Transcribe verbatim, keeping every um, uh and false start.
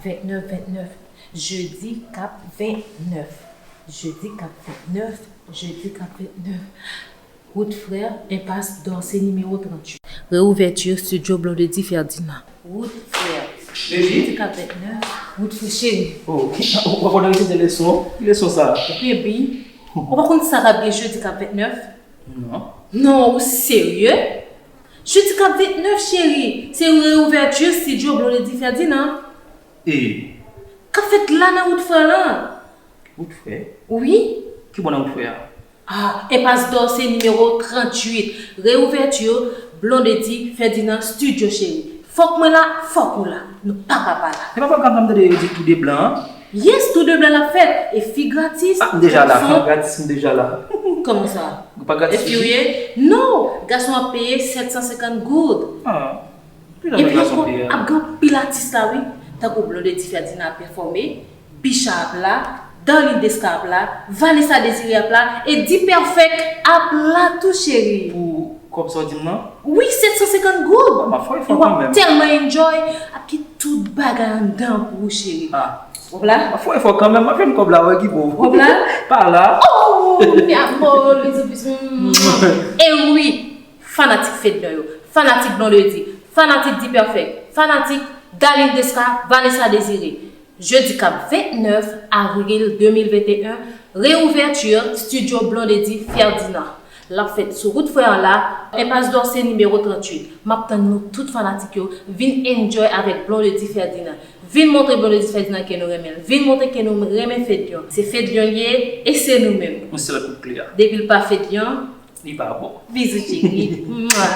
Ventnèf, ventnèf. Jedi k ap ventnèf. Jedi k ap ventnèf. Jedi k ap ventnèf. Wout Frè, enpas Dòse nimewo tranntuit. Reouvèti Studio Blondedy Ferdinand. Wout Frè. Jedi k ap ventnèf. Wout Frè cheri. Oh, w ap fè leson? Ki leson sa? Baby, ou pa konn sa k ap gen jedi k ap ventnèf? Non. Non, ou serye? Jedi k ap ventnèf, cheri, se reouvèti Studio Blondedy Ferdinand. E? K ap fèt la nan Wout Frè lan. Wout Frè? Wi. Ki bò nan Wout Frè a? Ah, enpas Dòse nimewo tranntuit. Reouvèti Blondedy Ferdinand Studio, cheri. Fòk mwen la, fòk ou la. Nou pa ka pa la. Se pa pwogram sa m tande yo di tou de blan an? Yes, tou de blan l ap fèt. E fi gratis, ah, m deja la, gason. Fi gratis, m deja la. Kòman sa? Ou pa gratis? If you ye? Non, gason ap peye sèt san senkant goud. Ah. Epi ankò, ap gen anpil atis la, wi. Tankou Blondedy Ferdinand ap pèfòme, Bicha ap la, Darline Desca ap la, Vanessa Désiré ap la, e D-Perfect ap la tou, cheri. Pou kòb sa w di m nan? Wi, sèt san senkant goud. M ap fè efò kanmenm. E w ap tèlman enjoy, ap gen tout bagay anndan pou ou, cheri. Ah. W ap la? M ap fè efò kanmenm, m ap jwenn kòb la, wè ki bon. W ap la? Pa la. Oh, mi amor, bisous, bisous. E wi, fanatik Fedlion yo, fanatik Blondedy, fanatik D-Perfect, fanatik Darline Desca, Vanessa Désiré. Jedi k ap ventnèf avril de mil venteyen, reouvèti Studio Blondedy Ferdinand. L ap fèt sou Wout Frè an la, enpas Dòse nimewo tranntuit. M ap tann nou tout fanatik yo, vin enjoy avèk Blondedy Ferdinand. Vin montre Blondedy Ferdinand ke nou renmen l. Vin montre ke nou renmen Fedlion. Se Fedlion l ye e se nou menm. Yon sèl kout kle a. Depi l pa Fedlion, li pa bon. Bizou cheri. Mwa.